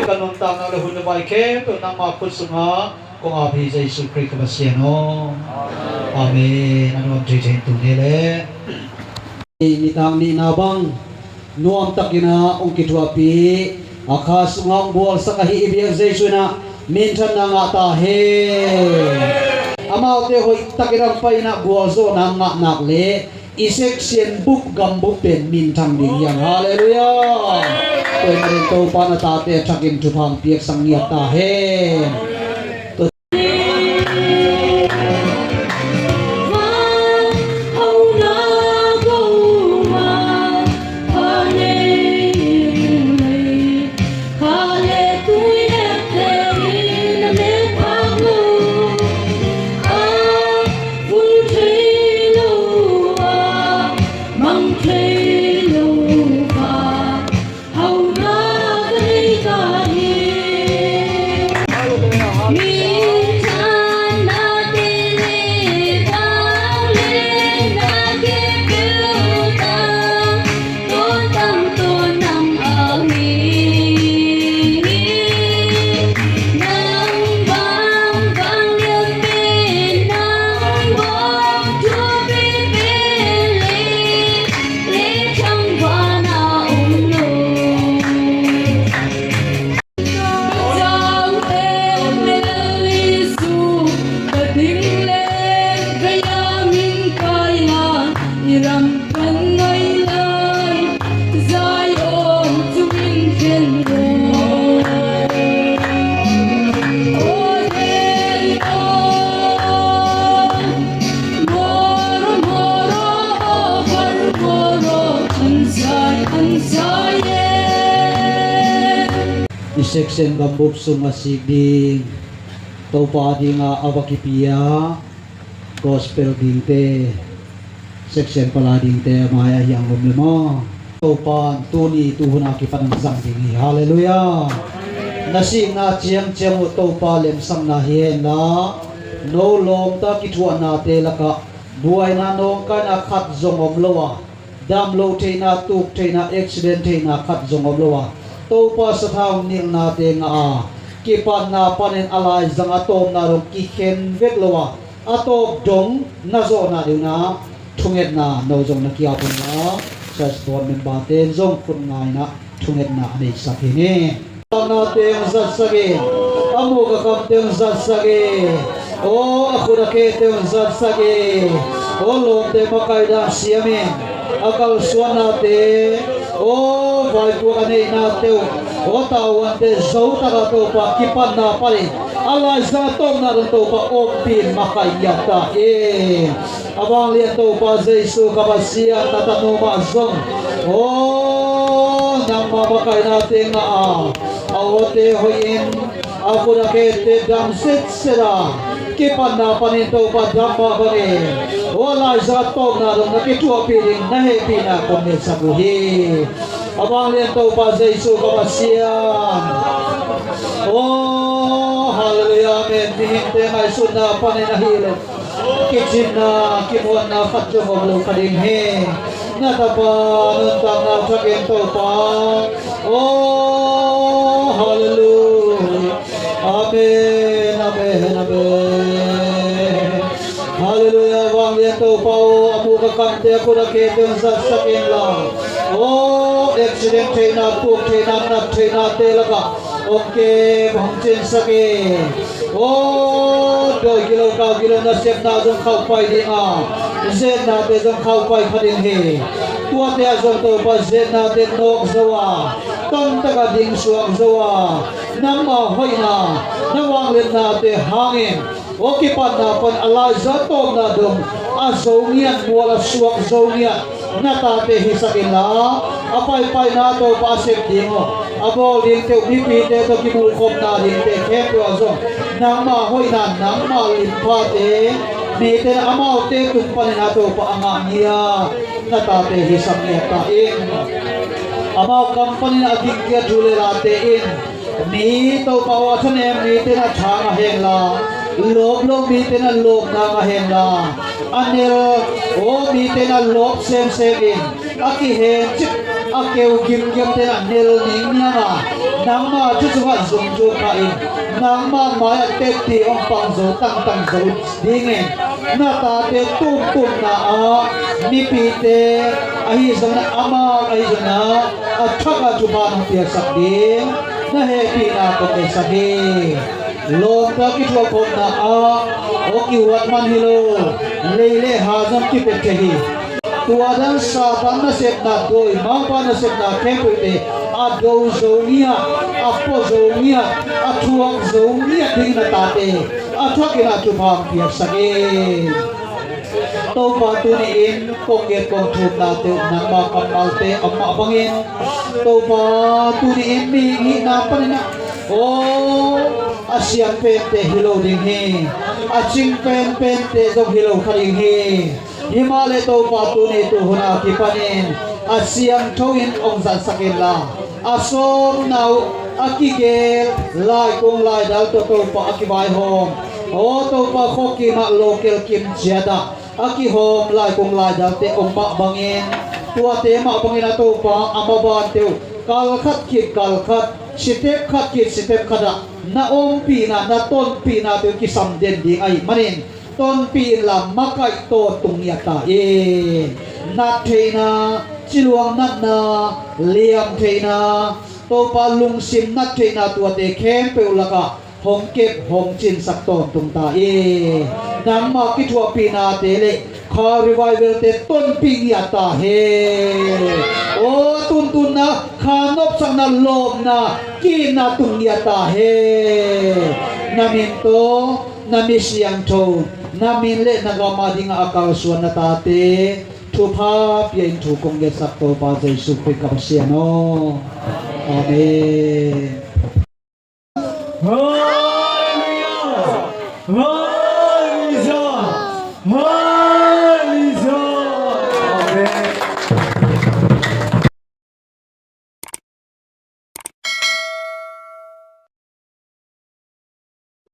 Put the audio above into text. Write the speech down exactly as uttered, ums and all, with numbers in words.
Ka nuntakna le hun le vai khempeuh nangma khut sungah kong ap hi, Jesu Khrih ka Pasian aw. Amen. A nuam thei thei in tuni le. Nitak nihna bang nuamtakin a hong kithuahpih, a kha sungah hong gualsak ahi i biak Jesu in a minthanna ngah ta hen. Amaute hoihtakin a hong pai in a gualzawhna ngah nak leh i section bup gambup pen minthang ding hi hang. Halleluiah. Tua ahih manin Topa in a tate a thakin thupha hong piaksak ngiat ta hen. I section gambup sung a sik ding Topa dinga a va kipia Gospel dingte, section palai dingte a mai-ah hiang om le maw? Topa in tuni tuhun a kipan hong zang ding hi. Halleluiah. Na sikna ciangciang uh Topa lemsakna hi henla, no lawmta kithuahnate lakah buaina nawngkaina khat zong om lo a, dam lo theihna, tuk theihna, accident theihna khat zong om lo a, Topa sathau nilhnate ngah a, kipatna panin a laizang a tawpna dong kikhen vek lo a, a tawp dong na zawhna dingin ah thungetna no zong na kiap un la, church board member te zong khut ngaina thungetna a neisak hi ni. Nate hong zatsak in, a muk a kamte hong zatsak in, aw a khut a khete hong zatsak in, aw lawmte makaih dan siamin, a kalsuannate, aw vaipuak a neihnate uh, aw tavuante zo taka Topa kipatna panin a laizang a tawpna dong Topa ompih in makaih ngiat ta in. A vanglian Topa Jesu ka Pasian, na tanu mah zong aw nangma makaihnate ngah a, a awte hoihin, a khut a khete dam sitset a, kipatna panin Topa dam mah bangin aw laizang a tawpna dong na kithuahpih ding na hehpihna kong ngetsak uh hi. A vanglian Topa Jesu ka Pasian. Aw halleluiah, amen. Mihingte ngaihsutna panin ahih leh kicinna kimuanna khat zong om lo kha ding hi. Na tapa nuntakna thakin Topa. Aw halleluiah, amen, amen, amen. Halleluiah, vanglian Topa aw, a muk a kamte a khut a khete hong zatsak in la, aw accident theihna, tuk theihna, nat theihnate lakah hong kem hong cinsak in. Aw dawi gilo kau gilo nasepna zong khauhpai ding a, zetnate zong khauhpai kha ding hi. Tuate ah zong Topa zetnate nawk zo a, tamtak a dingsuak zo a, nangma hoihna, na vangliatnate hangin aw kipatna pan a laizang tawpna dong a zo ngiat, mual a suak zo ngiat na tate hisak in la, a paipaina Topa a sep ding uh, a bawl dingte uh, mipite tawh kimuhkhopna dingte khempeuh ah zong nangma hoihna, nangma limphate mite in amaute tung panin a Topa a ngah ngiat na tate hisak ngiat ta in. Amau kam panin a gingkhiat thu le late in mi Topa aw a thanem mite in a tha ngah hen la, lawp lo mite in a lawpna ngah hen la, a nel aw mite in a lawp semsem in, a kihencip a keu gimgimte in a nel ningniang a, nangma thu sungah zungzung kha in, nangma mai-ah tepti hong pang zo tangtang zo dingin na tate tumtumna ah mipite ahi zongin, amau ahi zongin a thak a thupha hong piaksak ding na hehpihna kong ngetsak hi. Lawmta kithuahkhopna ah aw kihuat man hi lo, lei le ha zong kipet thei hi. Tua dan Satan nasepna, dawimangpa nasepna khempeuhte a do zo ngiat, a pua zo ngiat, a thuak zo ngiat dingin na tate a thakin a thupha hong piaksak in. Topa tuni-in kong nget kong thumnate uh nangma kammalte a mah bangin, Topa tuni-in mihing hihna panin ah aw a siam pente hi lo ding hi. A cing penpente zong hi lo kha ding hi. Himahleh Topa tuni tuhun a kipanin a siangtho in hong zatsak in la, a sawmna uh a kigel laikung laidal tawh Topa a kivaihawm, aw Topa khuakim ah local kim ciat ah a kihawm laikung laidalte om mah bangin, tuate mah bangin a Topa a mabante uh kal khat khit kal khat, sitep khat khit sitep khat ah na ompihna, na tonpihnate uh kisam den ding ahih manin, tonpih in la makaih tawntung ngiat ta in. Nat theihna, ciluang natna, liam theihna, Topa lungsim nat theihna, tuate khempeuh lakah hong kep hong cinsak tawntung ta in. Nangma kithuahpihnate le kha revival-te tonpih ngiat ta hen. Aw tuntunna, kha nopsakna, lawpna, ki-itna tung ngiat ta hen. Na min tawh na mi siangtho, na min le na gam a dingah a kalsuan na tate thupha pia in thu kong ngetsak Topa Jesu Khrih ka Pasian aw. Amen. Halleluiah.